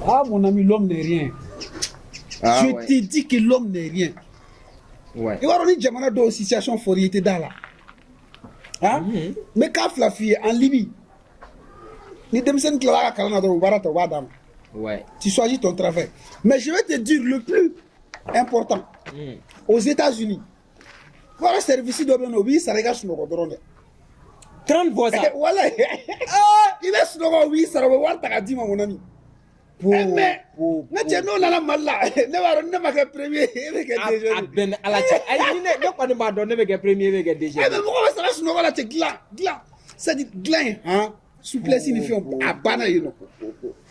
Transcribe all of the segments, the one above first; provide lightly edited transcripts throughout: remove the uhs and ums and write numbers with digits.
Ah, mon ami, l'homme n'est rien. Ah, Je ouais. te dis que l'homme n'est rien. Ouais. I b'a dɔn, ni jamana dɔw situation fɔr'i ye, i tɛ da la. Han, n bɛ cas fila f'i ye. En Libye, ni denmisɛnnin tilala ka kalan na dɔrɔn, u baara ta, u b'a d'a ma. Tu choisis ton travail. Mais je vais te dire le plus important: aux États-Unis, voilà, service dɔ bɛ yen nɔ, u b'i sara i ka sunɔgɔ dɔrɔn dɛ. 30 fois ça. Wala i bɛ sunɔgɔ, u b'i sara, u bɛ wari ta ka d'i ma, mon ami. Eh, mais ne cɛ, n'o nana Mali la, ne b'a dɔn ne ma kɛ premier, e bɛ kɛ A deuxième. bɛn ni Ala cɛ. Ayi, ni ne kɔni b'a dɔn ne bɛ kɛ premier, e bɛ kɛ deuxième. Eh, mais mɔgɔ bɛ sara sunɔgɔ la cɛ, dilan dilan, c'est à dire dilan in, han, souplesse ni fɛnw, a banna yen nɔ.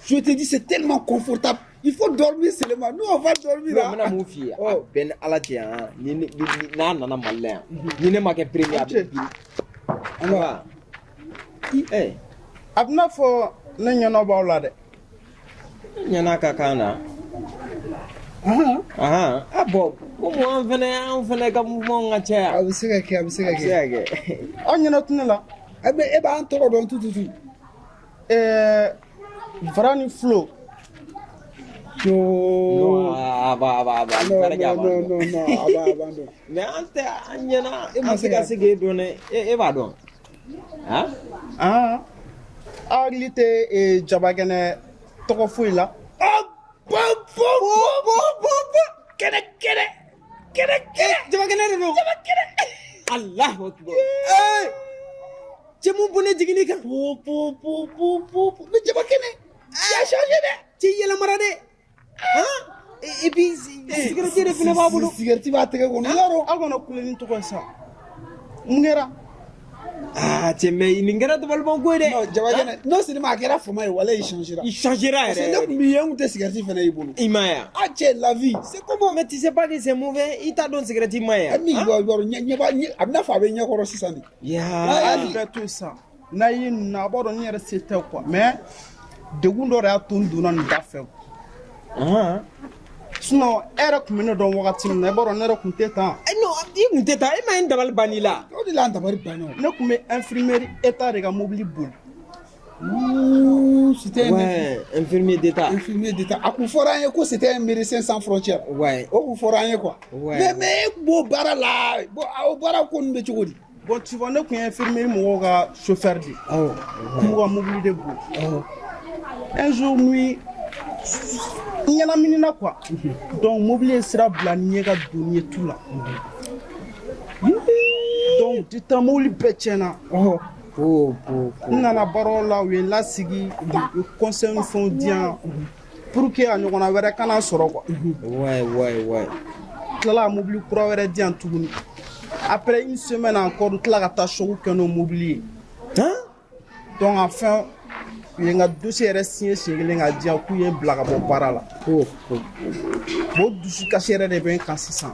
Je te dis, c'est tellement confortable, il faut dormir seulement. Nous, on va dormir. Non, n bɛna mun f'i ye? A bɛn ni Ala cɛ, han, ni ne ni n'a nana Mali la yan, ni ne ma kɛ premier, a bɛ bin. An va. Eh. A bɛna fɔ ne ɲɛnɔ b'aw la dɛ. Ɲɛna ka kan na. Ahan. Ahan, ah bon, komi an fɛnɛ ka mouvement ka caya. A bɛ se ka kɛ, a bɛ se ka A bɛ se kɛ. ka kɛ. Aw ɲɛnɔ tɛ ne la. Eh, mais e b'an tɔgɔ dɔn tututu. Vara ni Flo. Non, a b'a a b'a a b'a. Non. Barika Non. b'a Non. dɔn. Non, non, a b'an dɔn. Mais an tɛ an ɲɛna. E ma an se tɛ ka ka- se k'e dɔn dɛ. E b'a dɔn, han? Ah, aw hakili tɛ Jabakɛnɛ tɔgɔ foyi la. Oh, bon bon bon bon bon, kɛnɛ kɛnɛ kɛnɛ kɛnɛ. Jabakɛnɛ de don. Jaba kɛnɛ. Allahu akbar! Ee, cɛ, mun bɔn ne jiginni kan? Po po po po po po, mais jaba kɛnɛ, il a changé dɛ. Cɛ yɛlɛmara dɛ, han. Et puis cigarette de fɛnɛ b'a bolo. Cigarette b'a tɛgɛ kɔnɔ yɔrɔ. Aw kana kule ni tɔgɔ ye sa, mun kɛra? Ah cɛ, mais nin kɛra dabaliban ko ye dɛ. Non, jaba kɛnɛ, non seulement a kɛra fama ye, wala il changera. Il changera. Parce que yɛrɛ. ne kun b'i ye, n kun tɛ cigarette fɛnɛ y'i bolo. I ma ye wa? Ah cɛ, la vie, c'est comment? Mais tu sais pas que c'est mauvais? I t'a dɔn cigarette ma ɲi? E min b'a yɔrɔ ɲɛ ɲɛ b'a ɲɛ, a bɛna fɔ a bɛ ɲɛkɔrɔ sisan de. Ya. A ye nin bɛɛ to yen sa, n'a ye nin na, a b'a dɔn ne yɛrɛ se tɛ quoi, mais degun dɔ de y'a to n donna nin da fɛ. Sinon e yɛrɛ tun bɛ ne dɔn wagati min na, i b'a dɔn ne yɛrɛ tun tɛ tan. Eh non, i kun tɛ taa, e ma ye n dabali ban i la. O de la an dabali banna o. Ne tun bɛ infirmerie état de ka mobili boli. Ouh, c'était un Ouais, infirmier d'état. Infirmier d'état. A kun fɔra an ye ko c'était un médecin sans frontières. O kun fɔra an ye quoi. Mais e kun b'o baara la, bon, o baara ko ninnu bɛ cogo di? Bon, tu vois, ne tun ye infirmerie mɔgɔw ka chauffeur de ye. N b'u ka mobili de boli. Un jour nuit, n ɲɛnaminina quoi, donc mobili ye sira bila n ɲɛ ka don n ye tu la, donc du temps mobili bɛɛ tiɲɛna. Oh, oh, N nana baaraw la, u ye n lasigi, u ye conseil ni fɛnw di yan pour que a ɲɔgɔnna wɛrɛ kana sɔrɔ quoi. Tilala ka mobili kura wɛrɛ di yan tuguni. Après une semaine encore, n tila ka taa choc kɛ n'o mobili ye. Hein? Donc enfin u ye n ka dossier yɛrɛ signé siɲɛ kelen ka di yan k'u ye n bila ka bɔ baara la. Oh. Bon, dusukasi yɛrɛ de bɛ n kan sisan.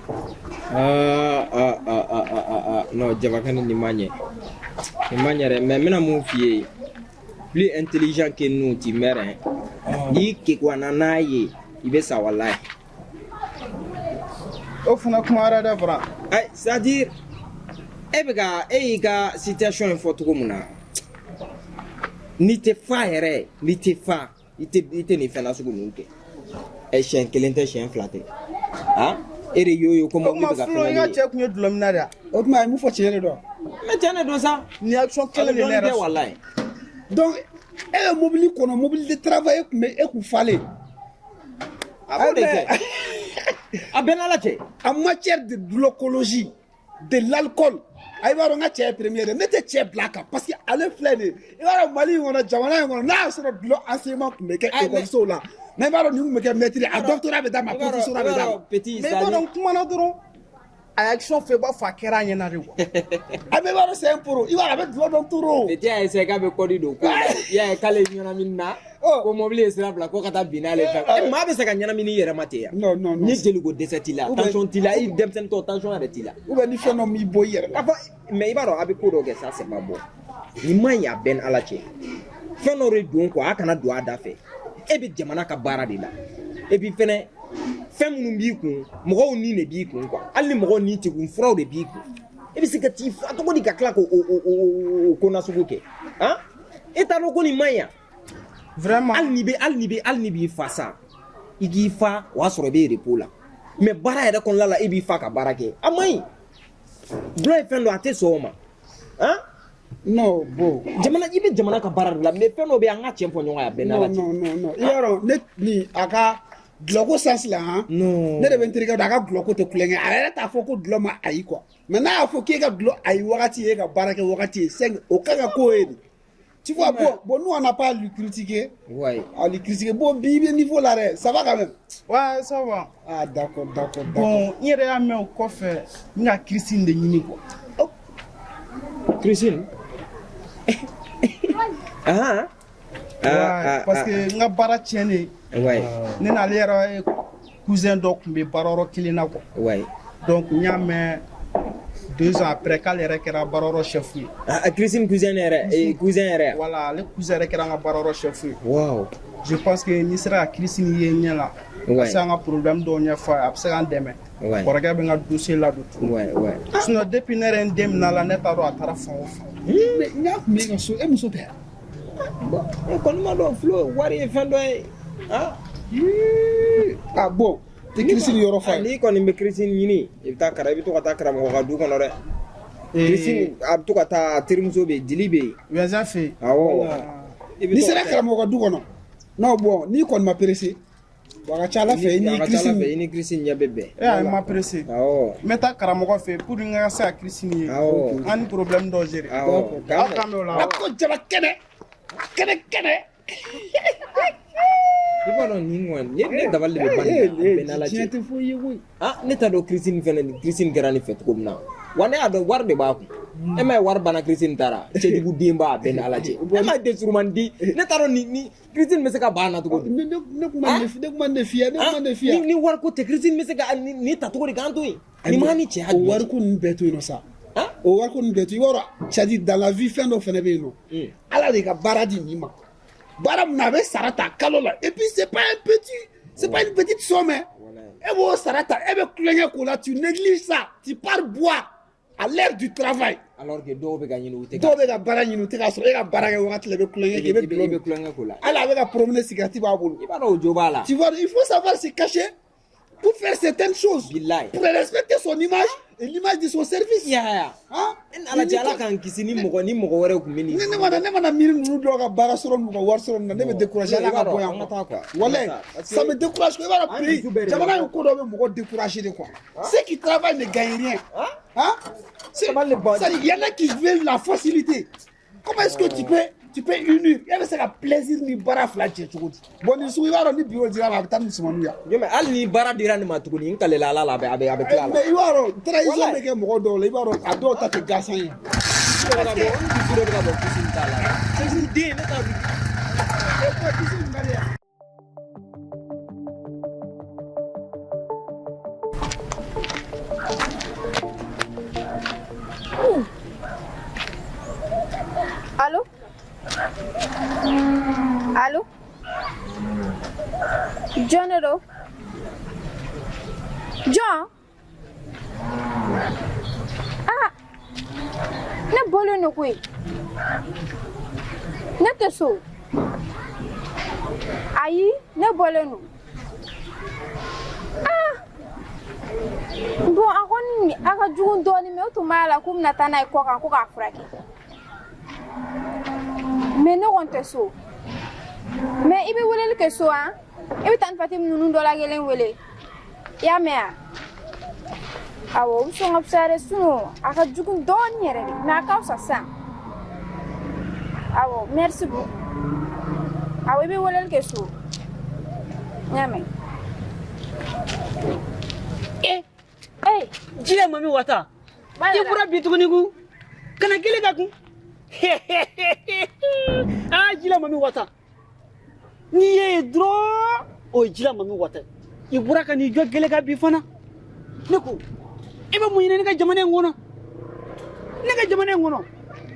Ah, ah, ah, ah, ah, ah, ah. Non, Jabakɛnɛ, nin ma ɲɛ. Nin ma ɲɛ dɛ, mais n bɛna mun f'i ye? Plus intelligent que nous, tu meurs, hein. N'i kekuwana n'a ye, i bɛ sa walayi. O fana kuma wɛrɛ dɛ, Bara. Ay, c'est-à-dire e bɛ ka e y'i ka situation in fɔ cogo min na, n'i tɛ fa yɛrɛ, n'i tɛ fa, i tɛ nin fɛn nasugu ninnu kɛ. Ɛ, siɲɛ kelen tɛ, siɲɛ fila tɛ. Ah, e de y'o ye ko O mobili tuma bɛ ka Flo, i fɛn ka ye. cɛ kun ye dɔlɔminna de ye? O tuma a ye mun fɔ, tiɲɛ de don. Mais tiɲɛ de don sa. Nin action A bɛ kelen de ne dɔɔnin yɛrɛ kɛ walayi. Donc e bɛ mobili kɔnɔ, mobili de travail, e kun bɛ e kun falen. A b'o de kɛ. A bɛɛ n'Ala cɛ. En matière de dulɔkologie, de l'alcool, a i b'a dɔn n ka cɛ ye premier dɛ. Ne tɛ cɛ bila a kan parce que ale filɛ nin ye, i b'a dɔn Mali in kɔnɔ, jamana in kɔnɔ, n'a y'a sɔrɔ dulɔ enseignement tun bɛ kɛ Ayi, mais- ekɔlisow la, mais i b'a dɔn nin tun bɛ kɛ maître, a doctorat bɛ d'a ma, professorat bɛ d'a ma. Petit, Mais i b'a dɔn, n kumana dɔrɔn, a ye action fɛ, i b'a fɔ a kɛra a ɲɛna de quoi. A bɛ, i b'a dɔn, c'est un pro, i b'a dɔn a bɛ dulɔ dɔn trop. Petit y'a essayé k'a bɛ code don ko la. I y'a ye k'ale ɲɛnamini na. Ko mobili ye sira bila ko ka taa bin n'ale fɛ. E maa bɛ se ka ɲɛnamini i yɛrɛ ma ten yan? Non, non, non. Ni jeliko dɛsɛ t'i la, tension t'i la, i denmisɛnnin tension yɛrɛ t'i la. Ou bien ni fɛn dɔ m'i bɔ i yɛrɛ la. A fɔ, mais i b'a dɔn a bɛ ko dɔ kɛ, ça c'est pas bon. Nin man ɲi, a bɛɛ ni Ala cɛ. Fɛn dɔ de don quoi, a kana don a da fɛ. E bɛ jamana ka baara de la. Et puis fɛnɛ, fɛn minnu b'i kun, mɔgɔw ni de b'i kun quoi. Hali ni mɔgɔw ni t'i kun, furaw de b'i kun. E bɛ se ka t'i fa cogo di ka tila k'o o o o o ko nasugu kɛ? Han? E t'a dɔn ko nin man ɲi yan? Vraiment. Hali n'i b'i fa sa, i k'i fa, o y'a sɔrɔ i bɛ repos la, mais baara yɛrɛ kɔnɔna la, e b'i fa ka baara kɛ, a man ɲi. Dulɔ ye fɛn dɔ, a tɛ sɔn o ma, han. Non, bon. Jamana, i bɛ jamana ka baara de la, mais fɛn dɔ bɛ yen, an ka tiɲɛ fɔ ɲɔgɔn ye, a bɛɛ n'Ala Non, cɛ. non, non, non. I y'a dɔn, ne ni a ka dulɔko sens la, han. Non. Ne de bɛ n terikɛ dɔn, a ka dulɔko tɛ kulonkɛ. A yɛrɛ t'a fɔ ko dulɔ ma ayi quoi. Mais n'a y'a fɔ k'e ka dulɔ ayi wagati ye, e ka baara kɛ wagati ye, c'est o kan ka k'o ye de. Tu vois, bon, nous, on n'a pas à lui critiquer. À lui critiquer. Bon, bi, i bɛ niveau la dɛ, ça va quand même. Ouais, ça va. Ah, d'accord. Bon, n yɛrɛ y'a mɛn o kɔfɛ, n ka Christine de ɲini quoi. Christine, ah. Ouais, parce que n ka baara tiɲɛnen, ne n'ale yɛrɛ ye cousin dɔ tun bɛ baarayɔrɔ kelen na quoi. Donc n y'a mɛn 2 ans après k'ale yɛrɛ kɛra baarayɔrɔ chef ye. Ah, Christine cousin yɛrɛ, eh, cousin yɛrɛ. Voilà, ale cousin yɛrɛ kɛra an ka baarayɔrɔ chef ye. Wow. Je pense que n'i sera ka Christine ye ɲɛ la, ka se an ka problème dɔw ɲɛfɔ a ye, a bɛ se k'an dɛmɛ. Kɔrɔkɛ bɛ n ka dossier ladon tuguni. Sinon depuis ne yɛrɛ ye n den minɛ a la, ne t'a dɔn a taara fan o fan. Mais n y'a kun bɛ e ka so, e muso tɛ yan? Bon, e kɔni ma dɔn, Flo, wari ye fɛn dɔ ye. Ah. Ah bon, tɛ Christine yɔrɔ f'a ye. N'i kɔni bɛ Christine ɲini, i bɛ taa kara, i bɛ to ka taa karamɔgɔ ka du kɔnɔ dɛ. Christine, a bɛ to ka taa, a terimuso bɛ yen, Dili bɛ yen. Wɛnzɛn fɛ yen. Awɔ. I bɛ N'i to ka sera taa- karamɔgɔ ka du kɔnɔ, non, bon, n'i kɔni ma pressé, bon, a ka ca Ala fɛ i ni A ka ca Ala fɛ, Christine i ni Christine ɲɛ bɛ bɛn. E y'a ye, n ma pressé. Awɔ. N bɛ taa karamɔgɔ fɛ yen pour n ka se ka Christine ye. Awɔ. An ni problème dɔ gérer. Awɔ. Aw kan bɛ o la. A ko jaba kɛnɛ kɛnɛ kɛnɛ. I b'a dɔn, nin kɔni, ne dabali de bɛ ban nin na, a bɛɛ n'Ala Diɲɛ cɛ. tɛ foyi ye koyi. Ah, ne t'a dɔn Christine fɛnɛ, Christine kɛra ne fɛ cogo min na. Wa ne y'a dɔn wari de b'a kun. E ma ye, wari banna, Christine taara. Cɛjugu den b'a bɛɛ n'Ala cɛ. E ma ye, den surumani di. Ne t'a dɔn ni Christine bɛ se ka ban na cogo di. Ne kun ma ne f'i ye, ne kun ma ne f'i ye. Ni wari ko tɛ, Christine bɛ se ka nin ta cogo di k'an to yen? Nin ma ni cɛya O jumɛn wari cɛ? ko ninnu bɛɛ to yen nɔ sa. Ah? O wari ko ninnu bɛɛ to yen. I b'a dɔn, c'est à dire, dans la vie, fɛn dɔ fɛnɛ bɛ yen nɔ. Ala de ka baara di nin ma. Baara min na, a bɛ sara ta kalo la, et puis c'est pas une petite somme, hein. E b'o sara ta, e bɛ kulonkɛ k'o la, tu négliges ça, tu pars boire à l'heure du travail. Alors que dɔw bɛ ka ɲini, u tɛ. Dɔw bɛ ka baara ɲini, u tɛ ka sɔrɔ, e ka baara kɛ wagati la, i bɛ kulonkɛ kɛ, i bɛ I dulɔ bɛ min. kulonkɛ k'o la. Hali a bɛ ka promener, cigarette b'a bolo. I b'a dɔn, o jo b'a la. Tu vois, il faut savoir se cacher pour faire certaines choses. Bilahi. Pour respecter son image et l'image de son service. I y'a ye wa? Hein? E ni Ala cɛ, Ala k'an kisi ni mɔgɔ wɛrɛw tun bɛ nin. Ne mana miiri ninnu dɔw ka baara sɔrɔ n'u ka wari sɔrɔ nin na, ne bɛ décourager. Ala ka bɔ yan An ka taa quoi. quoi. Walayi, An ka taa, parce que ça me décourage quoi. I b'a dɔn, an pays dusu bɛɛ de jamana bɛ in, ko dɔ bɛ mɔgɔ décourager de quoi. Ceux qui travaillent ne gagnent rien. Hein? Sabali ba- C'est-à-dire, il y en a qui veulent la facilité. Comment est-ce que tu peux unir, e bɛ se ka plaisir ni baara fila cɛ cogo di? Bon, nin sugu, i b'a dɔn, ni bureau dira a ma, a bɛ taa ni musomaninw ye. Jɔn, hali ni baara dira nin ma tuguni, n kalela Ala la, a bɛ tila a la. Mais i b'a dɔn, trahison Walayi. bɛ kɛ mɔgɔ dɔw la, i b'a dɔn, a dɔw ta tɛ gansan ye. Dusu dɔ bɛ ka bɔ, n dusu dɔ bɛ ka bɔ Christine ta la. Cɛjugu den, ne t'a dɔn. E ko kisi nin ka di yan. Allô? Allô? Jɔn de don? Jɔn? Ah! Ne bɔlen don koyi. Ne tɛ so. Ayi, ne bɔlen don. Ah! Bon, a kɔni a ka jugu dɔɔnin, mais o tun b'a la k'u bɛna taa n'a ye kɔ kan ko k'a furakɛ. Mais ne kɔni tɛ so. Mais i bɛ weleli kɛ so, han? I bɛ taa ni Fatimu ninnu dɔ la kelen wele. I y'a mɛn wa? Awɔ, o bɛ sɔn ka fisaya dɛ, sinon a ka jugu dɔɔnin yɛrɛ de, mais a ka fisa sisan. Awɔ, merci beaucoup. Awɔ, i bɛ weleli kɛ so. N y'a mɛn. Eh, Ee, jilɛ mami wata. Ba I nana. bɔra bi tuguni kun. Kana kelen ka kun. Ah, jilɛ mami wata. N'i ye ye dɔrɔn, o ye jilɛ mami wata ye. I bɔra ka n'i jɔ gɛlɛ kan bi fana. Ne ko, i bɛ mun ɲini ne ka jamana in kɔnɔ? Ne ka jamana in kɔnɔ,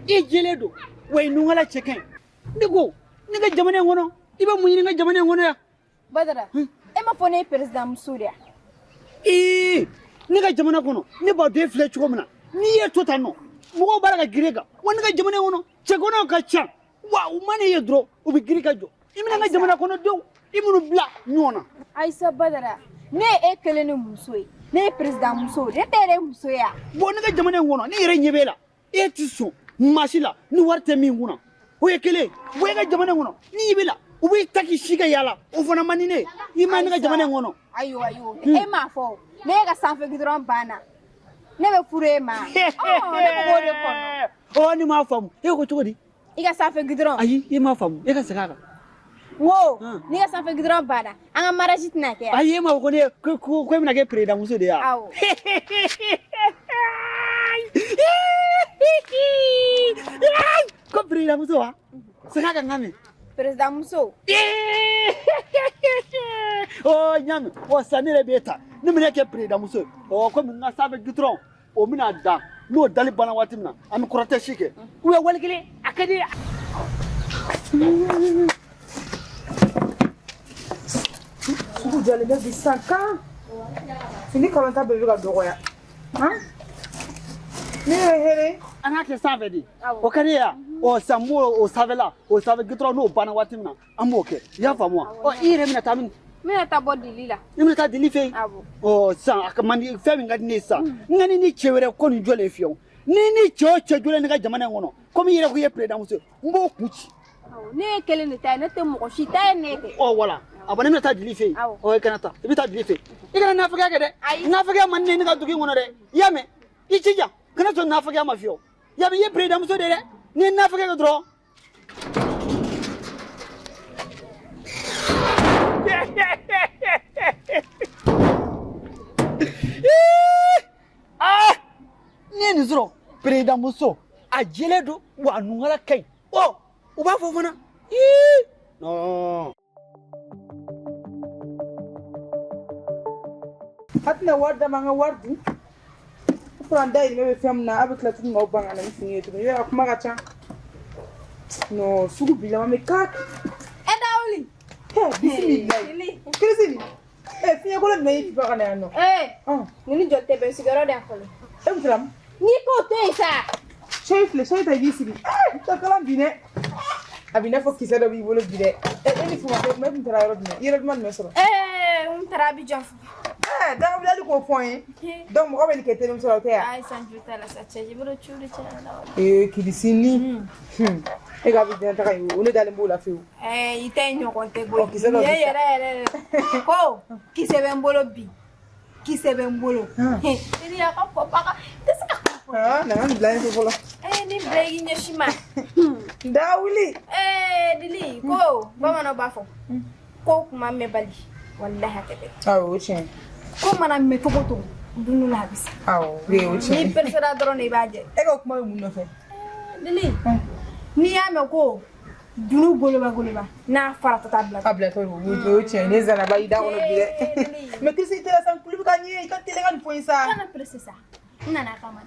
i jɛlen don, wa i nunkala cɛ ka ɲi. Ne ko, ne ka jamana in kɔnɔ, i bɛ mun ɲini n ka jamana in kɔnɔ yan? Badara, e ma fɔ ne ye président muso de ye? Ee, ne ka jamana kɔnɔ, ne b'a dɔn e filɛ cogo min na, n'i ye to tan nɔ, mɔgɔw b'a la ka girin e kan. Wa ne ka jamana in kɔnɔ, cɛganaw ka ca, wa u mana ye dɔrɔn, u bɛ girin ka jɔ. I bɛna n ka jamana kɔnɔdenw i minnu bila ɲɔgɔn na. Ayisa Badara, ne ye e kelen ni muso ye, ne ye président muso, ne tɛ yɛrɛ muso ye. Bon, ne ka jamana in kɔnɔ, ne yɛrɛ ɲɛ b'e la, e ti sɔn maa si la ni wari tɛ min kunna, o ye kelen ye. Bon, e ka jamana in kɔnɔ, ni ɲɛ b'e la, u b'i ta k'i si ka yaala, o fana man di ne ye. I ma ne ka jamana in kɔnɔ. Ayiwa, ayiwa, e m'a fɔ ne ka sanfɛ gidɔrɔn banna, ne bɛ furu e ma. Ne b'o de kɔnɔ. Ɔ, ne m'a faamu, e ko cogo di? I ka sanfɛ gidɔrɔn. Ayi, e m'a faamu, e ka segin a kan. N ko n'i ka sanfɛ gidɔrɔn banna, an ka mariage tɛna kɛ. Ayi, e m'a fɔ ko ne ko e bɛna kɛ président muso de ye wa? Awɔ. Ko président muso wa? Segin a kan n k'a mɛn. Président muso. Ɔ, n y'a mɛn. Ɔ, sisan ne yɛrɛ b'e ta, ne bɛna kɛ président muso ye. Ɔ, komi n ka sanfɛ gidɔrɔn o bɛna dan, n'o dali banna waati min na, an bɛ kɔrɔtɛsi kɛ. Ou bien wali kelen a ka di. Sugu jɔlen bɛ bi sisan kan fini kalanta bɛɛ bɛ ka dɔgɔya. Ne yɛrɛ hɛrɛ. An k'a kɛ sanfɛ de, o ka di ye wa? Ɔ, sisan n b'o o sanfɛla, o sanfɛ gidɔrɔn n'o banna waati min na, an b'o kɛ. I y'a faamu wa? Ɔ, i yɛrɛ bɛna taa min? N bɛna taa bɔ dili la. I bɛna taa dili fɛ yen? Awɔ. Ɔ, sisan a ka man di, fɛn min ka di ne ye sisan, n ka ni cɛ wɛrɛ ko nin jɔlen fiyewu, ni cɛ o cɛ jɔlen ne ka jamana in kɔnɔ, komi i yɛrɛ ko i ye président muso ye, n b'o kun ci. Ne ye kelen de ta ye, ne tɛ mɔgɔ si ta ye, ne tɛ. Ɔ, wala a bɔ, ne bɛna taa dili fɛ yen. Ɔ, i kana taa, i bɛ taa dili fɛ yen, i kana nafakiya kɛ dɛ. Nafakiya man di ne ye ne ka dugu in kɔnɔ dɛ. I y'a mɛn? I jija, kana sɔn nafakiya ma fiyewu. I y'a mɛn? I ye président muso de ye dɛ, n'i ye nafakiya kɛ dɔrɔn. Aa, n'i ye nin sɔrɔ, président muso, a jɛlen don wa, a nugala ka ɲi. Ɔ, u b'a fɔ fana, ii non. A tɛna wari d'a ma, an ka wari dun. O fɔra an dayirimɛ bɛ fɛn min na, a bɛ tila tuguni k'aw ban ka na ni fini ye tuguni. I b'a ye, a kuma ka ca. Non, sugu bilama bɛ kaki. E Dawuli. Bisimilayi. Kirisini. Fiɲɛkolo jumɛn y'i fifa ka na yan nɔ? Ee, ninnu jɔ tɛ bɛn sigiyɔrɔ de yan fɔlɔ. E bɛ tila mun? N'i k'o to yen sa. Sɛyi filɛ, sɛyi ta i b'i sigi. Ta kalan bi dɛ. A b'i n'a fɔ kisɛ dɔ b'i bolo bi dɛ. E ni fuma e tun taara yɔrɔ jumɛn? I yɛrɛ jumɛn sɔrɔ? N taara Abidjan fɔ. Dawuli, hali k'o fɔ n ye. Donc mɔgɔ bɛ nin kɛ terimuso la, o tɛ yan? Ayi, san jo t'a la sa, cɛ, i bolo ci de cɛ la. Kirisini. E ka Abidjan taga in, o ne dalen b'o la fiyewu. I tɛ ɲɔgɔn tɛ koyi. Kisɛ dɔ Nin ye yɛrɛ yɛrɛ de. Ko kisɛ bɛ n bolo bi. Kisɛ bɛ n bolo. Teliya ka fɔ baga. N tɛ se ka kuma fɔ. Na ka nin bila yen fɔlɔ. Ni bila i ɲɛsin ma. Dawuli. Dili, ko bamananw b'a fɔ ko kuma mɛnbali, walahi a tɛ bɛn. Awɔ, o tiɲɛ. Ko mana mɛn cogo o cogo, dun la a bɛ sa. Awɔ, o tiɲɛ. N'i peresera dɔrɔn de, i b'a jɛ. E ka kuma bɛ mun nɔfɛ? Dili, n'i y'a mɛn ko dunu goloba goloba, n'a fara tɔ t'a bila. A bila tɔ, o tiɲɛ. Ne zanaba i da kɔnɔ bi dɛ. Mais Kirisi, i tɛ san kulu bɛ ka ɲɛ, i ka teli ka nin fɔ n ye sa. Kana presse sa. N nana a kama.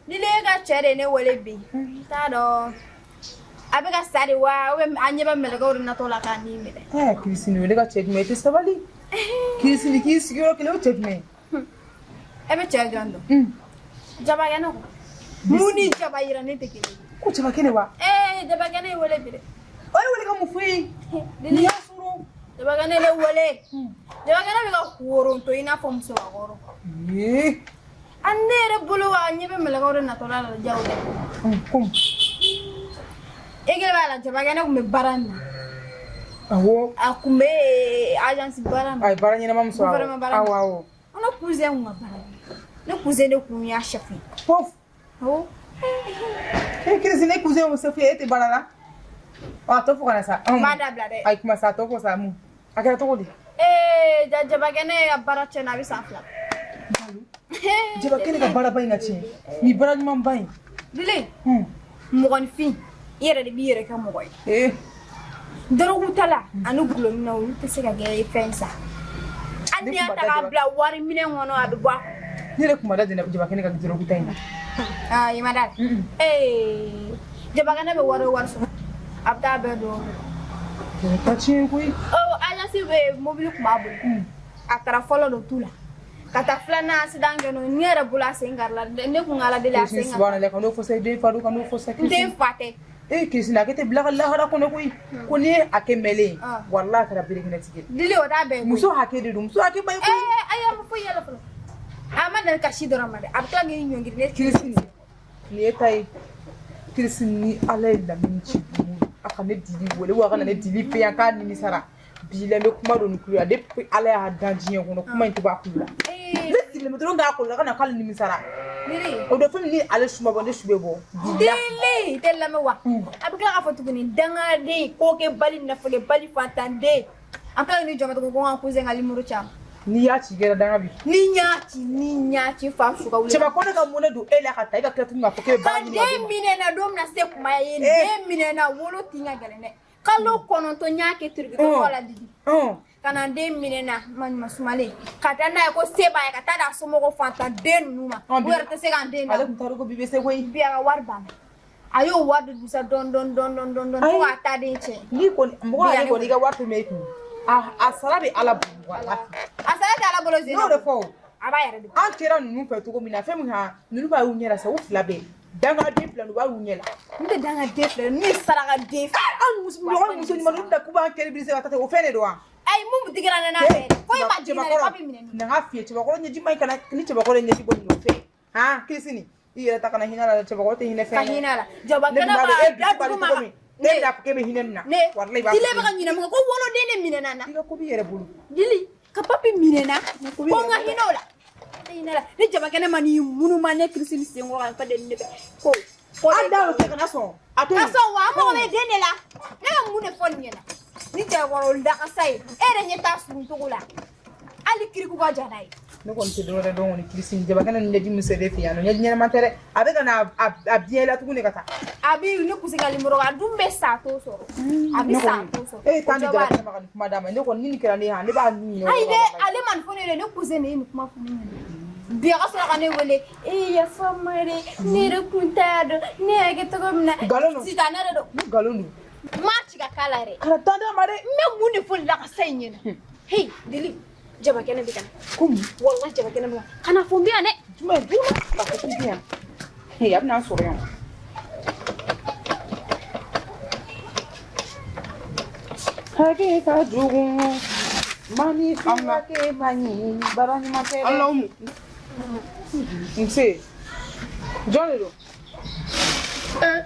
Dili, e ka cɛ de ye ne wele bi. N t'a dɔn a bɛ ka sa de wa, ou bien a ɲɛ bɛ mɛlɛkɛw de natɔ la k'a ni minɛ. Kirisini, o ne ka cɛ jumɛn? I tɛ sabali. Kirisini, k'i sigiyɔrɔ kelen, o cɛ jumɛn? E bɛ cɛ jɔn dɔn? Jabakɛnɛ ko. Mun ni jaba yira ne tɛ kelen ye. Ko jabakɛnɛ wa? Jabakɛnɛ ye wele bi dɛ. O ye wele ka mun fɔ ye? Nin y'a sɔrɔ. Jabakɛnɛ ne wele. Jabakɛnɛ bɛ ka woronto i n'a fɔ musobakɔrɔ. A ne yɛrɛ bolo wa, ɲɛ bɛ mɛlɛkɛw de natɔ la jaw dɛ. Komi. E kɛlen b'a la, jabakɛnɛ tun bɛ baara min na. Awɔ. A tun bɛ agence baara min. A ye baara ɲɛnama min sɔrɔ. Gouvernement baara min. Awɔ, awɔ. Ne cousin kun ka baara. Ne cousin de kun y'a chef ye. Pof. Awɔ. Kirisi, ne cousin o chef ye, e tɛ baara la? A tɔ fɔ ka na sa. N b'a dabila dɛ. Ayi, kuma sa, a tɔ fɔ sa mun? A kɛra cogo di? Jabakɛnɛ ka baara tiɲɛna, a bɛ san 2. Jabakɛnɛ ka baaraba in ka tiɲɛ. Nin baara ɲumanba in. Dili, mɔgɔninfin, i yɛrɛ de b'i yɛrɛ kɛ mɔgɔ ye. Dɔrɔgutala ani gulɔminna, olu tɛ se ka kɛ fɛn sa. Hali n'i y'a ta k'a bila wari minɛn kɔnɔ, a bɛ bɔ a kɔnɔ. Ne yɛrɛ kun ma da Jabakɛnɛ ka dɔrɔguta in na. Aa, i ma da. Jabakɛnɛ bɛ wari o wari sɔrɔ, a bɛ taa bɛɛ don. Ka tiɲɛ koyi. Ɔ, agence bɛ mobili kun b'a bolo. A taara fɔlɔ don tu la. Ka taa filanan accident kɛ n'o ye, ne yɛrɛ bolo a sen karila, ne kun ka Ala deli a sen ka. Subhanallah, kan'o fɔ sa, i den fa don, kan'o fɔ sa. N den fa tɛ. E Kirisi, a kɛ tɛ bila ka lahara kɔnɔ koyi. Ko n'i ye hakɛ mɛlen ye, walahi a kɛra berekɛnɛtigi ye. Dili, o t'a bɛɛ ye koyi. Muso hakɛ de don, muso hakɛ ma ɲi koyi. Ee, ayi, a ma foyi y'a la fɔlɔ. A ma dan kasi dɔrɔn ma dɛ, a bɛ tila k'i ɲɔngiri ne. Kirisi, nin ye ta ye. Kirisi, ni Ala ye Lamini ci don o don, a ka ne Dili wele wa a ka na ne Dili fɛ yan k'a nimisara. Bi la n bɛ kuma don nin kulo la depuis Ala y'a dan diɲɛ kɔnɔ, kuma in tɛ bɔ a kulo la. Ne sigilen bɛ dɔrɔn k'a kɔlɔlɔ ka na k'ale nimisara. O don fɛn min ni ale su ma bɔ, ne su bɛ bɔ. Dili, i tɛ lamɛn wa? A bɛ tila k'a fɔ tuguni, dangaden, kokɛbali, nafolobali, fantanden. An tila ni jɔn tuguni ko n ka cousin ka numéro ci a ma. N'i y'a ci, kɛra danga bi. Ni n y'a ci, ni n y'a ci, fa su ka wuli. Cɛba ko ne ka mun de don e la ka taa e ka tila tuguni k'a fɔ k'e bɛ baara Ka ɲini den minɛ na don min na, se kuma ye den minɛ na, wolo tin ka gɛlɛn dɛ. Kalo 9 n y'a kɛ turiki tɔgɔ la Didi. Ka na den minɛ na maɲuman sumalen ka taa n'a ye ko se b'a ye, ka taa d'a somɔgɔw fantan den ninnu ma. U yɛrɛ tɛ se k'an den Ale tun t'a dɔn ko bi bɛ se koyi. Bi a ka wari banna. A y'o wari de dusa dɔɔni dɔɔni dɔɔni dɔɔni dɔɔni fo k'a taa den tiɲɛ. N'i kɔni mɔgɔ ale kɔni i ka wari to mɛ i kun. A sara bɛ Ala bolo walahi. A sara tɛ Ala bolo. N y'o de fɔ o. A b'a yɛrɛ de. An kɛra ninnu fɛ cogo min na, fɛn min kan ninnu b'a y'u ɲɛ la sa, u fila bɛɛ. Dangaden fila, u b'a y'u ɲɛ la. N tɛ dangaden fila, n'u ye sarakaden fila. An muso mɔgɔ muso ɲuman ninnu da k'u b'an kɛlɛ bilisi ka taa ten, o fɛn de don wa? Ayi, mun bɛ digira ne n'a bɛɛ ye. Foyi ma jigin ne la, papi minɛ. Na n ka f'i ye, cɛbakɔrɔ ɲɛji ma ɲi, kana ni cɛbakɔrɔ ye ɲɛji bɔ nin nɔfɛ. Han, Kirisini, i yɛrɛ ta kana hinɛ la dɛ, cɛbakɔrɔ tɛ hinɛ fɛn Ka hinɛ la. Jabakɛnɛ b'a da dugu ma. Ne bɛna fɔ k'e bɛ hinɛ nin na. Ne Dili bɛ ka ɲinɛ mun kɔ, ko woloden de minɛna n na. I ka ko b'i yɛrɛ bolo. Dili ka papi minɛna ko n ka hinɛ o la. Ne hinɛ la. Ni jabakɛnɛ ma n'i munuma ne Kirisini sen kɔrɔ kan ka deli ne fɛ. Ko An da o kɛ, kana sɔn. A to Ka yen. sɔn wa, an mago bɛ den de la. Ne bɛ mun de fɔ nin ɲɛna? Ni jabakɔrɔ dakasa ye, e yɛrɛ ɲɛ t'a surun cogo la. Hali kiriku ka jan n'a ye. Ne kɔni tɛ dɔwɛrɛ dɔn kɔni, Kirisini, jabakɛnɛ ni ɲɛji min selen fɛ yan nɔ, ɲɛji ɲɛnama tɛ dɛ. A bɛ ka na a biɲɛ la tuguni ka taa. A bi ne kusi ka limɔrɔ a dun bɛ sa t'o sɔrɔ. A bɛ sa t'o sɔrɔ. E ye temps di jabakɛnɛ ma ka nin kuma d'a ma. Ne kɔni, ni nin kɛra ne ye han, ne b'a ɲini. Ayi dɛ, ale ma nin fɔ ne ye dɛ, ne cousin de ye nin kuma fɔ ne ɲɛna. Bi a ka sɔrɔ ka ne wele, ee yafa n ma dɛ, ne yɛrɛ kun t'a dɔn, ne y'a kɛ cogo min na. Nkalon don. Sitanɛ de don. Ni nkalon don. N m'a ci ka k'a la yɛrɛ. Kana taa d'a ma dɛ. N bɛ mun de fɔ lakasa in ɲɛna? Hey, Dili, jabakɛnɛ bɛ ka na. Ko mun? Walahi, jabakɛnɛ bɛ ka na. Kana fɔ n bɛ yan dɛ. Jumɛn dun k'a fɔ k'i bɛ yan? Hey, a bɛ n'an sɔrɔ yan. Hakɛ ka jugu. Mani hakɛ ma ɲi, baara ɲuman tɛ dɛ. Ala umu. Nse, jɔn de don? Eh,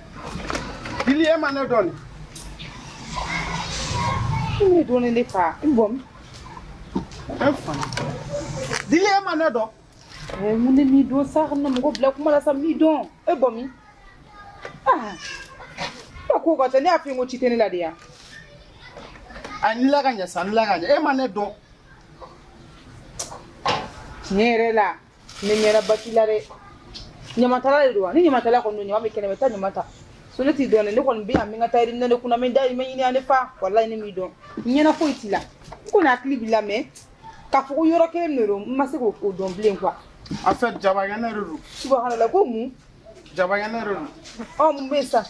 Dili, e ma ne dɔn nin? Ne dɔnnen ne fa, n bɔ min? E fa. Dili, e ma ne dɔn? Mun de m'i dɔn sa, ka na mɔgɔ bila kuma la sa, m'i dɔn. E bɔ min? Ah, ka ko ka ca, ne y'a f'i ye ko ci tɛ ne la de ya. A ni la ka ɲɛ sa, ni la ka ɲɛ. E ma ne dɔn? Tiɲɛ yɛrɛ la, ne ɲɛna basi la dɛ. Ɲamatala de don wa? Ni ɲamatala kɔni don, ɲama bɛ kɛnɛ ma, i taa ɲama ta. So ne t'i dɔn dɛ, ne kɔni bɛ yan, n bɛ n ka tayiri minɛ ne kunna, n bɛ n dahirimɛ ɲini yan ne fa. Walahi, ne m'i dɔn. N ɲɛna foyi t'i la. N kɔni hakili b'i la, mais k'a fɔ ko yɔrɔ kelen min de don, n ma se k'o dɔn bilen quoi. En fait, jabakɛnɛ de don. Subhanallah, ko mun? Jabakɛnɛ de don. Ɔ, mun bɛ yen sa?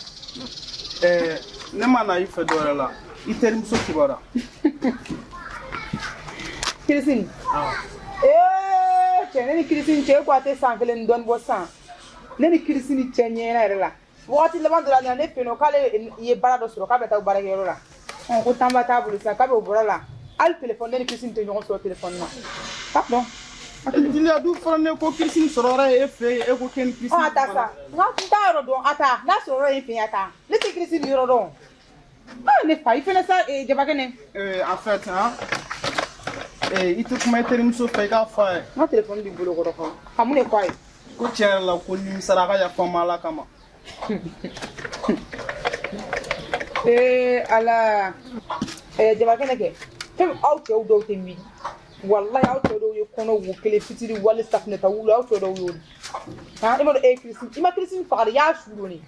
Ne ma na i fɛ dɔwɛrɛ la. I terimuso kibaruya. Kirisini. Ee, cɛ, ne ni Kirisini cɛ, e ko a tɛ san kelen ni dɔɔni bɔ sisan. Ne ni Kirisini cɛ ɲɛna yɛrɛ la. Wagati laban dɔ la, a nana ne fɛ yen nɔ k'ale ye baara dɔ sɔrɔ, k'a bɛ taa baarakɛyɔrɔ la. Ɔ, ko temps ba t'a bolo sisan, k'a bɛ o bɔra la. Hali téléphone, ne ni Kirisini tɛ ɲɔgɔn sɔrɔ téléphone na. Pardon. Dili, a dun fɔra ne ko Kirisini sɔrɔ yɔrɔ ye e fɛ yen, e ko k'e ni Kirisini. Ɔ, a ta sa. N ka n t'a yɔrɔ dɔn, a ta. N'a sɔrɔ yɔrɔ ye n fɛ yen, a ta. Ne tɛ Kirisini yɔrɔ dɔn. Ah, ne fa, i fɛnɛ sa, jabakɛnɛ. En fait, hein, i tɛ kuma i terimuso fɛ, i k'a fɔ a ye. N ka téléphone b'i bolo kɔrɔ fɔlɔ. Ka mun de fɔ a ye? Ko tiɲɛ yɛrɛ la, ko nimisara, a ka yafa n ma Ala kama. Ee Ala, jabakɛnɛ kɛ fɛn min, aw cɛw dɔw tɛ miiri. Walahi, aw cɛw dɔw ye kɔnɔ wo kelen fitiri wale safunɛ ta wulu, aw cɛw dɔw y'o de. Han, e ma dɔn e ye Kirisini, i ma Kirisini faga de, i y'a su don de. E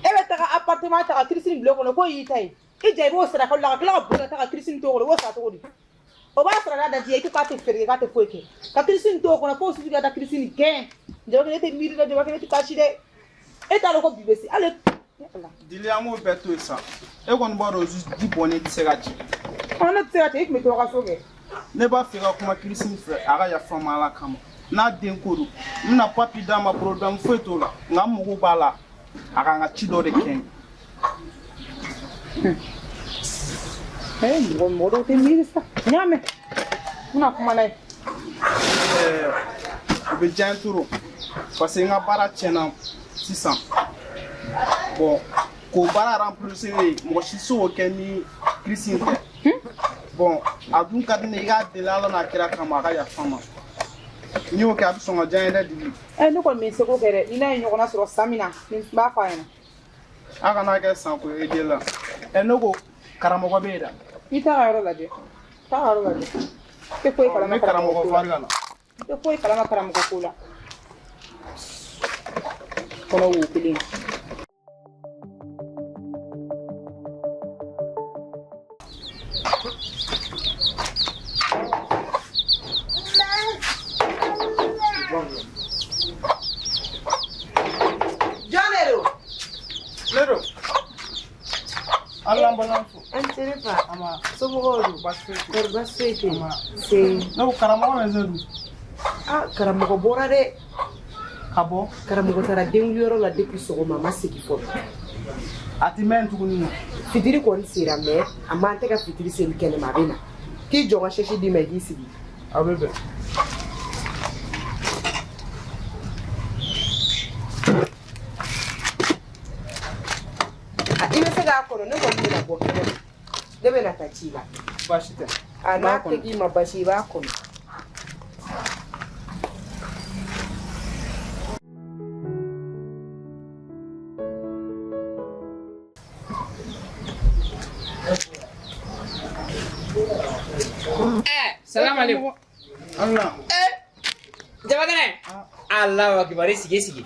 bɛ taga appartement ta ka Kirisini bila o kɔnɔ k'o y'i ta ye. I ja, i b'o sara kalo la ka tila ka boli ka taa ka Kirisini to o kɔnɔ, i b'o sara cogo di? O b'a sɔrɔ n'a daji ye, i ko k'a tɛ feere kɛ, k'a tɛ foyi kɛ. Ka Kirisini to o kɔnɔ f'o sutigi ka taa Kirisini gɛn. Jabakɛnɛ, e tɛ miiri dɛ, jabakɛnɛ, e tɛ kasi dɛ. E t'a dɔn ko bi bɛ se hali. Dili, an k'o bɛɛ to yen sa. E kɔni b'a dɔn ji bɔnnen tɛ se ka jigin. Ɔ, ne tɛ se ka cɛ, i tun bɛ to ka so kɛ. Ne b'a fɛ ka kuma Kirisini fɛ, a ka yafa n ma Ala kama. N'a den ko don, n bɛna papi d'a ma, problème foyi t'o la. Nka n mago b'a la, a ka n ka ci dɔ de kɛ n ye. Ee, mɔgɔ mɔgɔ dɔw tɛ miiri sa. N y'a mɛn, n bɛna kuma n'a ye. O bɛ diya n trop parce que n ka baara tiɲɛna sisan. Bon, k'o baara remplacer, mɔgɔ si tɛ se k'o kɛ ni Kirisi tɛ. Bon, a dun ka di ne ye, i k'a deli Ala n'a kira kama, a ka yafa n ma. N'i y'o kɛ, a bɛ sɔn ka diya n ye dɛ, Dibi. Ɛ, ne kɔni bɛ n seko kɛ dɛ. Ni n'a ye ɲɔgɔnna sɔrɔ san min na, n b'a fɔ a ɲɛna. A kana kɛ sanko ye den la. Ɛ, ne ko karamɔgɔ bɛ yen dɛ? I t'a ka yɔrɔ lajɛ, t'a ka yɔrɔ lajɛ. I tɛ foyi kalama Ne karamɔgɔ karamɔgɔ ko la. Fari ka na. I tɛ foyi kalama karamɔgɔ ko la. Kɔnɔ wo kelen. Jɔn de don? Ne don. Ala n balimamuso. An tere fa. Ama. Somɔgɔw dun? Baasi foyi tɛ. Kɔri baasi foyi tɛ yen? Ama. Se. Ne ko karamɔgɔ bɛ se dun? Ah, karamɔgɔ bɔra dɛ. Ka bɔ? Karamɔgɔ taara denwuliyɔrɔ la depuis sɔgɔma, a ma segin fɔlɔ. A ti mɛn tuguni nɔ? Fitiri kɔni sera, mais a man tɛ ka fitiri seli kɛnɛma, a bɛ na. K'i jɔ n ka sɛsi d'i ma, i k'i sigi. A bɛ bɛn. Ah, i bɛ se k'a kɔnɔ, ne kɔni bɛna bɔ kɛnɛ ma. Ne bɛna taa ci la. Baasi tɛ. A N b'a n'a kɔnɔ. tɛ k'i ma basi, i b'a kɔnɔ. Salam alaikum. Allah. Jabakɛnɛ. Allahu akbar, i sigi, i sigi.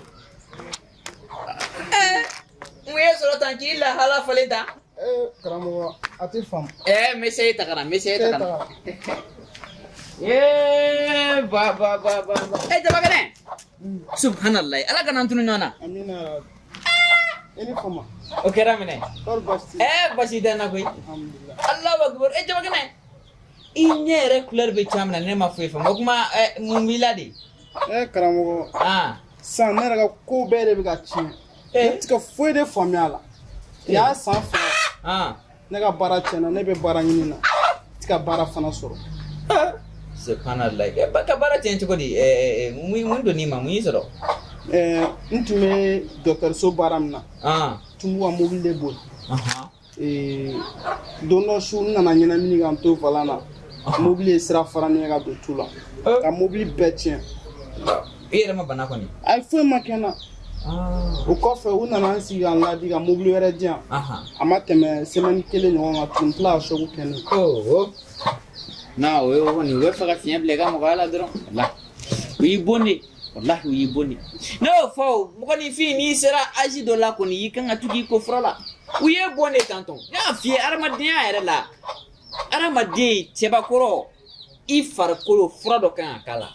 Mun ye sɔrɔ tan k'i lahala falen tan? Ee, karamɔgɔ, a tɛ faamu. N bɛ se ta ka na, n bɛ se ta ka na. Ba ba ba ba ba. Jabakɛnɛ. Subhanallah, Ala kana an tunu ɲɔgɔn na. Amina yarabi. I ni fama. O kɛra minɛ. Kɔri baasi tɛ? Basi tɛ n na koyi. Alhamdulillah. Allahu akbar. Jabakɛnɛ. I ɲɛ yɛrɛ couleur bɛ cogoya min na, ne ma foyi faamu. O kuma mun b'i la de? Karamɔgɔ. Sisan ne yɛrɛ ka ko bɛɛ de bɛ ka tiɲɛ. Ne tɛ ka foyi de faamuya a la. Nin y'a san 2. Ne ka baara tiɲɛna, ne bɛ baara ɲini na. N tɛ ka baara fana sɔrɔ. Subhanallah. Ka baara tiɲɛ cogo di? Mun donn'i ma? Mun y'i sɔrɔ? N tun bɛ dɔgɔtɔrɔso baara min na. Tun b'u ka mobili de boli. Don dɔ su, n nana ɲɛnamini ka n to volant na. Mobili ye sira fara ne ye ka don tu la. Ka mobili bɛɛ tiɲɛ. I yɛrɛ ma bana kɔni? Ayi, foyi ma kɛ n na. O kɔfɛ, u nana n sigi ka n ladi ka mobili wɛrɛ di yan. A ma tɛmɛ semaine kelen ɲɔgɔn kan tuguni, n tilala ka choc kɛ ne ye. Non, o ye o kɔni, u bɛ fɛ ka fiɲɛ bila i ka mɔgɔya la dɔrɔn. Walahi, u y'i bon de. Walahi, u y'i bon de. Ne y'o fɔ o, mɔgɔninfin, n'i sera âge dɔ la kɔni, i kan ka to k'i ko fura la. U ye bon de tantɔn. Ne y'a f'i ye adamadenya yɛrɛ la, adamaden cɛbakɔrɔ, i farikolo fura dɔ kan ka k'a la.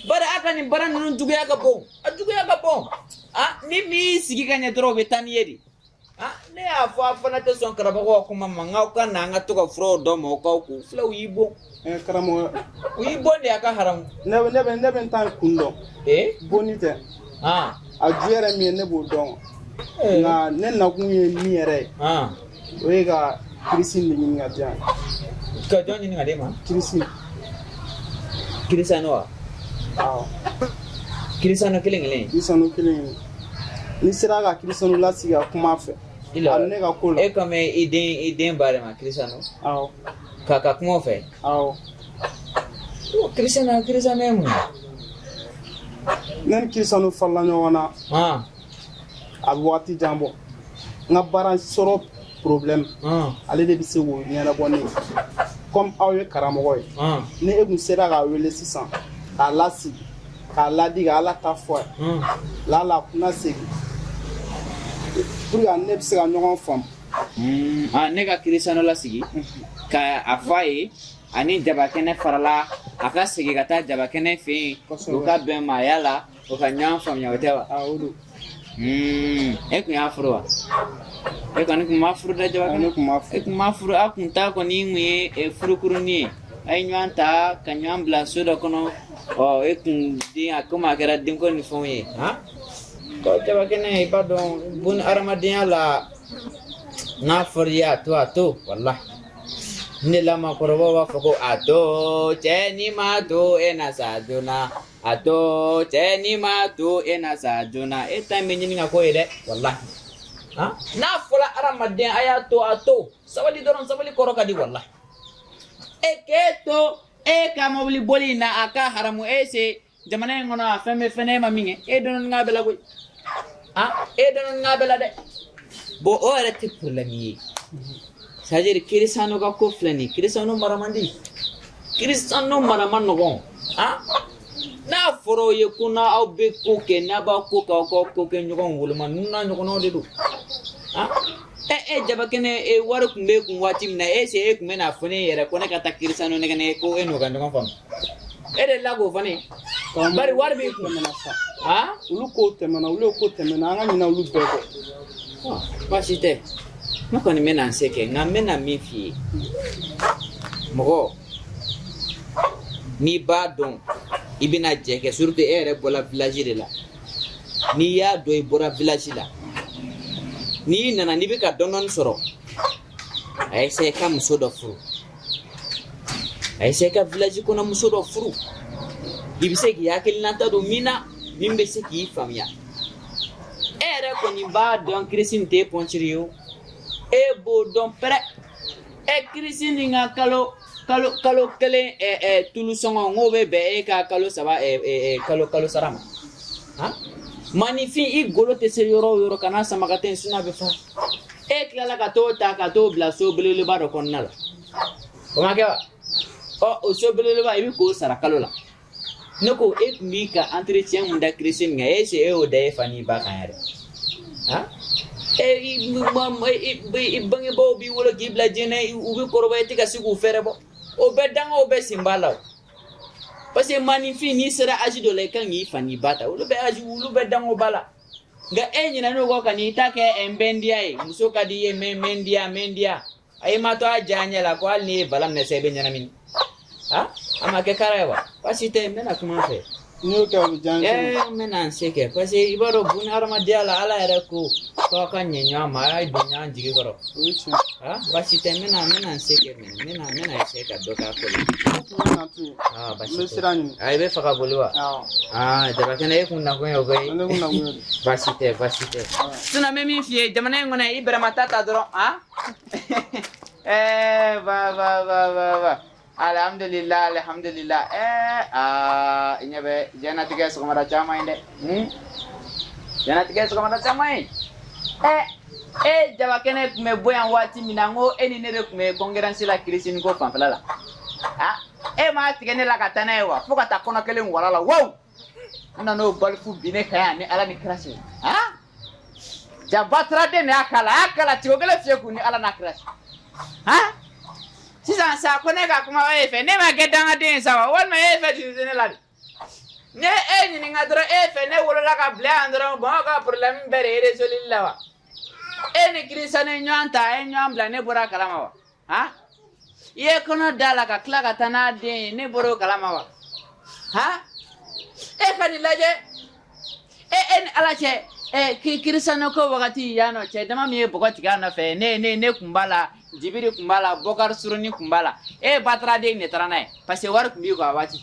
Bari a ka nin baara ninnu juguya ka bon. A juguya ka bon. Ni m'i sigi ka ɲɛ dɔrɔn, u bɛ taa n'i ye de. Ne y'a fɔ a fana tɛ sɔn karamɔgɔ ka kuma ma, n k'aw ka na an ka to ka furaw dɔ ma, aw k'aw ko filaw y'i bon. Karamɔgɔ. U y'i bon de, a ka haramu. Ne bɛ n ta kun dɔn. Bonni tɛ. A ju yɛrɛ min ye, ne b'o dɔn. Nka ne nakun ye min yɛrɛ ye, o ye ka kirisi de ɲini ka di yan. Ka jɔn ɲini ka d'e ma? Kirisi. Kirisano wa? Awɔ. Kirisano kelen kelen. Kirisano kelen kelen. N'i sera ka kirisano lasigi ka kuma a fɛ. A ne ka ko la. E komi i den ba de ma kirisano? Awɔ. Ka kuma o fɛ? Awɔ. Kirisano ye mun ye? Ne ni kirisano farala ɲɔgɔn na. A bɛ waati jan bɔ. N ka baara sɔrɔ problème. Ale de bɛ se k'o ɲɛnabɔ ne ye. Comme aw ye karamɔgɔ ye. Ni e kun sera k'a wele sisan, k'a lasigi, k'a ladi, ka Ala ta fɔ a ye. Lala a kunna segin. Pour que ne bɛ se ka ɲɔgɔn faamu. Ne ka kirisano lasigi ka a fɔ a ye ani jabakɛnɛ farala, a ka segin ka taa jabakɛnɛ fɛ yen, u ka bɛn maaya la, u ka ɲɔgɔn faamuya, o tɛ wa? O don. E kun y'a furu wa? E kɔni kun ma furu dɛ, jabakɛnɛ. Ne kun ma furu. E kun ma furu, a kun ta kɔni kun ye furukurunin ye. A ye ɲɔgɔn ta ka ɲɔgɔn bila so dɔ kɔnɔ. Ɔ, e kun den a komi a kɛra denko ni fɛnw ye. Han? Ko jabakɛnɛ, i b'a dɔn bun adamadenya la, N'a fɔra i ye a to, a to, walahi. Ne la maakɔrɔbaw b'a fɔ ko a to cɛ, n'i m'a to e na sa joona, a to cɛ, n'i m'a to e na sa joona. E ta in bɛ ɲini ka k'o ye dɛ, walahi. Han, n'a fɔra hadamaden a y'a to, a to, sabali dɔrɔn, sabali kɔrɔ ka di, walahi. E k'e to e ka mobili boli in na, a ka haramu e se jamana in kɔnɔ, a fɛn bɛ fɛn e ma min kɛ, e dɔnni k'a bɛɛ la koyi. Han, e dɔnni k'a bɛɛ la dɛ. Bon, o yɛrɛ tɛ problème ye, c'est à dire Kirisano ka ko filɛ nin ye, Kirisano mara man di, Kirisano mara man nɔgɔn. Han, n'a fɔra aw ye ko n'aw bɛ ko kɛ, n'a b'aw ko kɛ, aw k'aw ko kɛ ɲɔgɔn woloma, ninnu n'a ɲɔgɔnnaw de don. Han, ɛ e jabakɛnɛ, e wari tun b'e kun waati min na, e se e tun bɛ n'a fɔ ne yɛrɛ ko ne ka taa Kirisano nɛgɛ nɛgɛ ko e n'o ka ɲɔgɔn faamu, e de la k'o fɔ ne ye, bari wari b'i kun. Tɛmɛna sa. Han, olu kow tɛmɛna, olu ye ko tɛmɛna, an ka ɲinɛ olu bɛɛ kɔ. Baasi tɛ, ne kɔni bɛna n se kɛ, nka n bɛna min f'i ye, mɔgɔ n'i b'a dɔn i bɛna jɛ kɛ, surtout e yɛrɛ bɔra village de la, n'i y'a dɔn i bɔra village la, n'i nana n'i bɛ ka dɔɔni sɔrɔ, a essayer ka muso dɔ furu, a essayer ka village kɔnɔ muso dɔ furu, i bɛ se k'i hakilinata don min na, min bɛ se k'i faamuya. E yɛrɛ kɔni b'a dɔn kirisi nin tɛ pɔnciri ye o, e b'o dɔn pɛrɛ. E kirisi nin ka kalo kalo kalo kelen ɛ ɛ tulu sɔngɔ, n k'o bɛ bɛn e ka kalo saba ɛ ɛ kalo kalo sara ma. Han, maninfin, i golo tɛ se yɔrɔ o yɔrɔ, kana sama ka taa yen, sinon a bɛ fa. E tilala ka t'o ta ka t'o bila so belebeleba dɔ kɔnɔna la, o ma kɛ wa? Ɔ, o so belebeleba, i bɛ k'o sara kalo la. Ne ko e tun b'i ka entretien mun da kirisi nin kan, e se e y'o da e fa n'i ba kan yɛrɛ? Han, e i bangebaaw b'i wolo k'i bila diɲɛ na, u bɛ kɔrɔbaya, i tɛ ka se k'u fɛɛrɛ bɔ, o bɛɛ dangaw bɛɛ sen b'a la o. Parce que maninfin, n'i sera âge dɔ la, i kan k'i fa n'i ba ta, olu bɛ âge, olu bɛɛ dangaw b'a la. Nka e ɲinɛn'o kɔ ka n'i ta kɛ nbɛndiya ye, muso ka di i ye, mɛ mɛndiya mɛndiya, a ye ma to a diya ɲɛ la ko hali n'i ye bala minɛ sisan, i bɛ ɲɛnamini. Ha, a ma kɛ kara ye wa? Baasi tɛ, n bɛna kuma fɛ. N'i y'o kɛ, o bɛ diya n ye. Ɛɛ, n bɛna n se kɛ, parce que i b'a dɔn buna hadamadenya la, Ala yɛrɛ ko k'aw ka ɲɛ ɲɔgɔn ma, a ye don ɲɔgɔn jigi kɔrɔ. O ye tiɲɛ. Ha, baasi tɛ, n bɛna n se kɛ, mɛ n bɛna essayer ka dɔ k'a ko la. Ne tun bɛ na to yen. Ah, n baasi bɛ tɛ. sira ɲini. Ah, i bɛ fɛ ka boli wa? Awɔ. Ah, jabakɛnɛ, e kun nakun ye o koyi. Ne kun nakun ye o de. Baasi tɛ, baasi tɛ. Sinon n bɛ min f'i ye, jamana in kɔnɔ, i bɛrɛmata ta dɔrɔn, han? Ɛɛ, ba ba ba ba ba. Alhamdulillah, alhamdulillah. Ɛɛ, aa, i ɲɛ bɛ diɲɛnatigɛ sɔgɔmada caman ye dɛ. Diɲɛnatigɛ sɔgɔmada caman ye. Ɛ, e jabakɛnɛ tun bɛ bɔ yan waati min na, n ko e ni ne de tun bɛ concurrence la kirisini ko fanfɛla la. Ah, e m'a tigɛ ne la ka taa n'a ye wa? Fo ka taa kɔnɔ kelen wala la. Wow! N nan'o balifu bin ne kan yan ni Ala ni kira cɛ. Ah? Ja bataraden de y'a k'a la, a y'a k'a la tigɛ kelen fiyɛ kun ni Ala n'a kira cɛ. Han? Sisan sa, ko ne ka kuma e fɛ, ne ma kɛ dangaden ye sa wa? Walima e fɛ dusu tɛ ne la de? Ne e ɲininka dɔrɔn, e fɛ ne wolola ka bila yan dɔrɔn, Bamakɔ ka problème bɛɛ de résolu la wa? E ni Kirisani ye ɲɔgɔn ta, a ye ɲɔgɔn bila, ne bɔra a kalama wa? Han? I ye kɔnɔ da la ka tila ka taa n'a den ye, ne bɔra o kalama wa? Han? E ka nin lajɛ, e ni Ala cɛ, ɛ Kirisani ko wagati yan nɔ, cɛ dama min ye bɔgɔ tigɛ a nɔfɛ, ne kun b'a la, Jibiri kun b'a la, Bɔkari Suruni kun b'a la, e bataraden de taara n'a ye, parce que wari kun b'i kun a waati.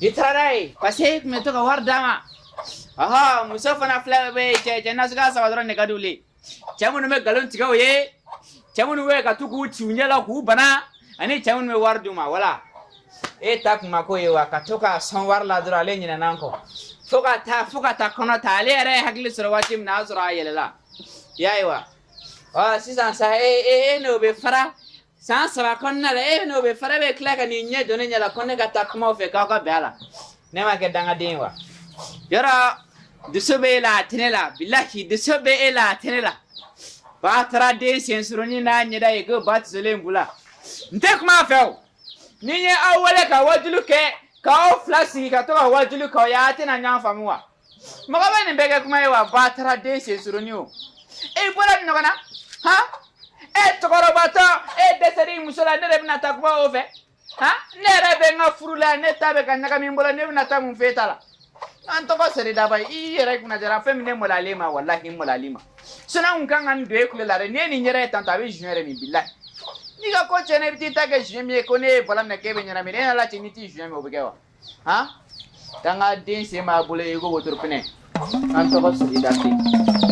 I taara n'a ye parce que e tun bɛ to ka wari d'a ma. Ɔhɔ, muso fana filɛ bɛ cɛ nasuguya saba dɔrɔn de ka di olu ye. Cɛ minnu bɛ nkalon tigɛ u ye, cɛ minnu bɛ ka to k'u ci u ɲɛ la k'u bana, ani cɛ minnu bɛ wari d'u ma, wala. E ta kun ma k'o ye wa? Ka to k'a sɔn wari la dɔrɔn, ale ɲinɛna n kɔ. Fo ka taa kɔnɔ ta, ale yɛrɛ ye hakili sɔrɔ waati min na, a y'a sɔrɔ a yɛlɛla. I y'a ye wa? Ɔ, sisan sa, e n'o bɛ fara san 3 kɔnɔna la, e n'o bɛ fara, e bɛ tila ka n'i ɲɛ jɔ ne ɲɛ la ko ne ka taa kumaw fɛ k'aw ka bɛn a la. Ne ma kɛ dangaden ye wa? Yɔrɔ dusu bɛ e la, a tɛ ne la, bilahi dusu bɛ e la, a tɛ ne la. Ba taara den sen surunin n'a ɲɛda ye ko ba tisolen b'u la. N tɛ kuma a fɛ o. Ni n ye aw wele ka wajulu kɛ, k'aw fila sigi ka to ka wajulu k'aw ye, a tɛna ɲɔgɔn faamu wa? Mɔgɔ bɛ nin bɛɛ kɛ kuma ye wa? Ba taara den sen surunin o. E bɔra nin ɲɔgɔn na, han? E cɛkɔrɔbatɔ, e dɛsɛr'i muso la, ne de bɛna taa kuma o fɛ, han? Ne yɛrɛ bɛ n ka furu la, ne ta bɛ ka ɲagami n bolo, ne bɛna taa mun f'e ta la? An tɔgɔ Seridaba, i yɛrɛ kunna jara fɛn min ne maloyalen ma, walahi n maloyalen ma. Sinon n kun kan ka n don e kulo la dɛ, n'i ye nin yɛrɛ ye tantɔ a bɛ joint yɛrɛ min bilahi. N'i ka ko tiɲɛna i bɛ t'i ta kɛ joint min ye ko ne ye volant minɛ k'e bɛ ɲɛnamini, e n'Ala cɛ n'i t'i joint min o bɛ kɛ wa? Han? Dangaden sen b'a bolo i ko wotoro pinɛ. An tɔgɔ Serida ten.